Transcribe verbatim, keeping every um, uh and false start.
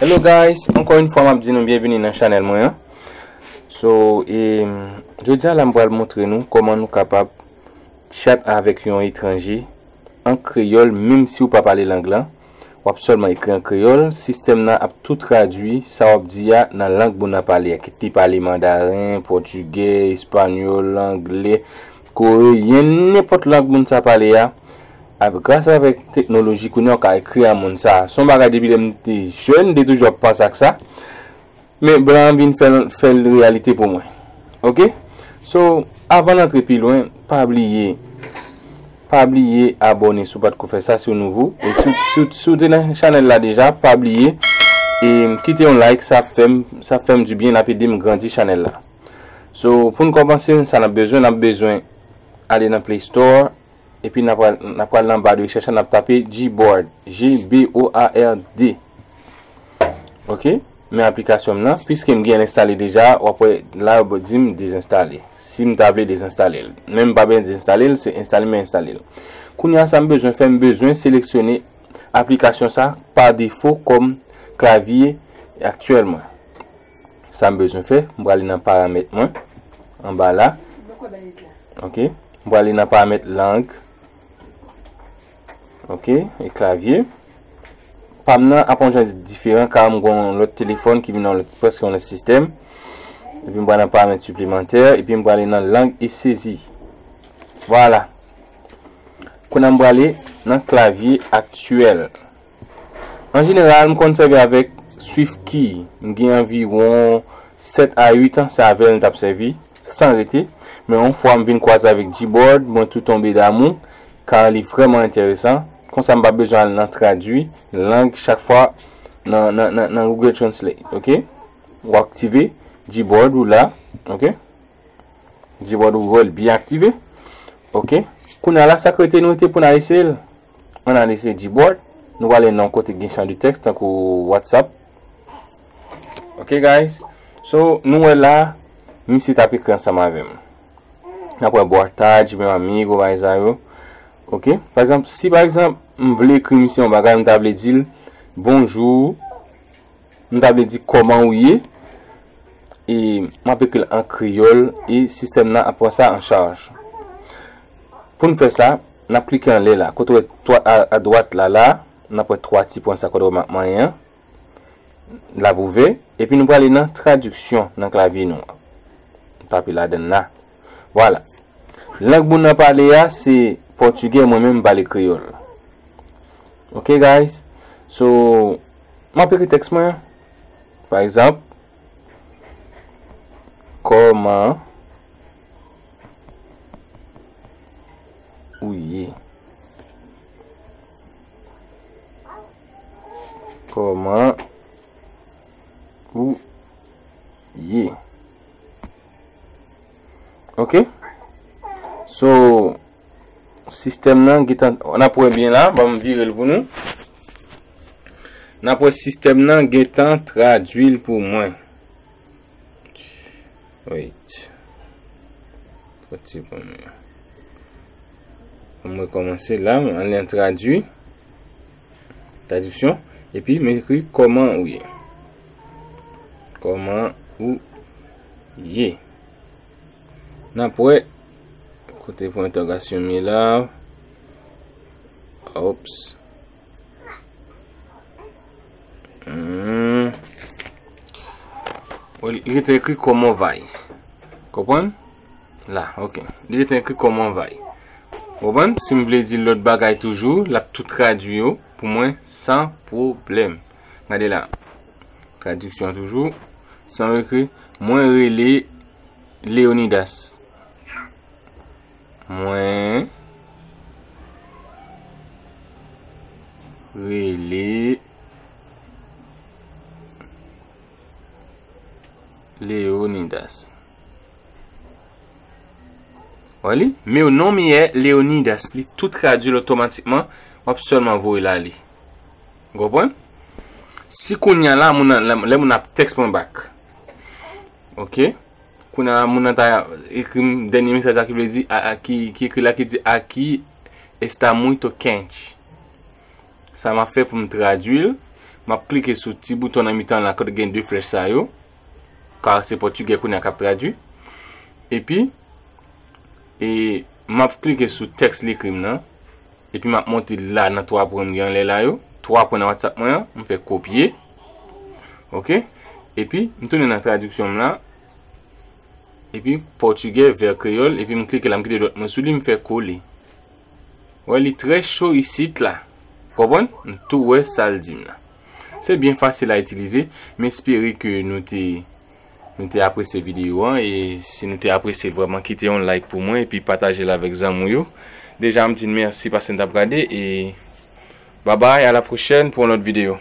Hello guys, ankò yon fwa m ap di nou byenvini nan chanèl mwen an. So, e, jodi a la m pral montre nou kòman nou kapab chat avèk yon etranje an kreyòl, menm si w pa pale lang lan. W ap sèlman ekri an kreyòl, sistèm nan ap tou tradui sa w ap di a nan lang moun nan pale a, kit li pale mandaren, pòtigè, espanyòl, anglè, koreyen, nenpòt lang moun sa pale a. Avèk, gras avèk teknoloji kounye a, w ka ekri a moun sa. Se yon bagay depi lè m te jèn, m te toujou ap panse ak sa. Men blan an vin fè l, fè l reyalite pou mwen. Oke? So, avan n antre pi lwen, pa bliye, pa bliye abòne si w pa t ko fè sa, si w nouvo. E si, si, si w te nan chanèl la deja, pa bliye, e kite yon like, sa ap fè m, sa ap fè m dibyen, l ap ede m grandi chanèl la. So, pou n kòmanse, sa n ap bezwen, n ap bezwen ale nan Play Store, epi n ap pral, n ap pral nan ba de rechèch la, n ap tape Gboard, G B O A R D. Oke? Men aplikasyon m nan, piske m gen l enstale deja, w ap wè la yo di m dezenstale. Si m ta vle dezenstale l. Men m pa bezwen dezenstale l, se enstale m enstale l. Kounye a sa m bezwen fè, m bezwen seleksyone aplikasyon sa pa defo kòm klavye aktyèl mwen. Sa m bezwen fè, m prale nan paramèt mwen, anba la. Oke? M prale nan paramèt lang. Oke? E klavye. Pa m nan ap yon jan diferan, ka m gen yon lòt telefòn ki vin nan lòt, prèske yon lòt sistèm. Epi m prale nan paramèt siplemantè, epi m prale nan lang e sezi. Vwala. Kounye a m prale nan klavye aktyèl. An jeneral, m konn sèvi avèk SwiftKey. M gen anviwon sèt a uit an, se avè l m t ap sèvi, san rete. Men yon fwa m vin kwaze avèk Gboard, mwen tou tonbe damou, kar li vrèman enteresan. Konsa m pa bezwen al nan tradui lang chak fwa nan, nan, nan, nan Google Translate, oke? Ou aktive Gboard ou la, oke? Gboard ou wè l byen aktive. Oke. Kounye a la, sa k rete nou rete pou n al eseye l. Ann al eseye Gboard. Nou prale nan yon kote k gen chan de tèks, tankou WhatsApp. Oke, guys. So, nou wè la, misye t ap ekri ansanm avè m. N ap wè boa tarde, meu amigo, bagay sa yo. Oke. Pa egzanp, si pa egzanp, m vle ekri misye yon bagay, m ta vle di l, bonjou. M ta vle di kòman ou ye. E m ap ekri l an kreyòl e sistèm nan ap pran sa an chaj. Pou n fè sa, n ap klike anlè la. Kote w wè twa a, adwat la, la, n ap wè twa ti pwen sa kote w wè m ap manyen an. L ap ouvè. Epi nou prale nan tradiksyon nan klavye nou an. Tape ladann la. Vwala. Lang moun nan pale a, se pòtigè, mwen menm m pale kreyòl. Ok, guys? So, m ap ekri tèks mwen. Pa egzanp, kòman ou ye? Kòman ou ye? Ok? So, sistèm nan gentan, n ap wè byen la, ban m vire l pou nou. N ap wè sistèm nan gentan tradui l pou mwen. Wait. Fò ti pou mwen. Mwen kòmanse la, mwen al nan tradui. Tradiksyon. Epi, m ekri kòman ou ye. Kòman ou ye. N ap wè. Kote pwen entèwogasyon m ye la. Ops. Hmm. Li te ekri comment vas-tu. Konprann? La, ok. Li te ekri comment vas-tu. Konprann? Si m vle di lòt bagay toujou, l ap tou tradui yo pou mwen san pwoblèm. Gade la. Tradiksyon toujou. San ekri, mwen rele Leonidas. Mwen rele Leonidas. Wè li? Meu nome é Leonidas. Li tou tradui l otomatikman. W ap sèlman voye l ale. Ou konprann? Si kounye a la, moun nan, lè, lè moun ap tèks mwen back. Ok? Kounye a la, moun nan ta ekri m dènye mesaj la ki vle di, a, a, ki, ki ekri la ki di, aqui está muito quente. Sa m ap fè pou m tradui l. M ap klike sou ti bouton nan mitan la kote gen de flèch sa yo. Kar se pòtigè kounye a k ap tradui. Epi, e, m ap klike sou tèks li ekri m nan. Epi m ap monte la nan twa pwen m gen anlè la yo. Twa pwen nan WhatsApp mwen an, m fè kopye. Oke. Epi, m tounen nan tradiksyon m la. Epi, pòtigè vè kreyòl. Epi, m klike la, m kite dwèt mwen sou li, m fè kole. Wè, li trè cho isit la. Konprann? M tou wè sa l di m la. Se byen fasil a itilize. M espere ke nou te, nou te apresye videyo an. E si nou te apresye l vrèman, kite yon like pou mwen epi pataje l avèk zanmi w yo. Deja, m di n mèsi paske n t ap gade. E babay, a la pwochèn pou yon lòt videyo.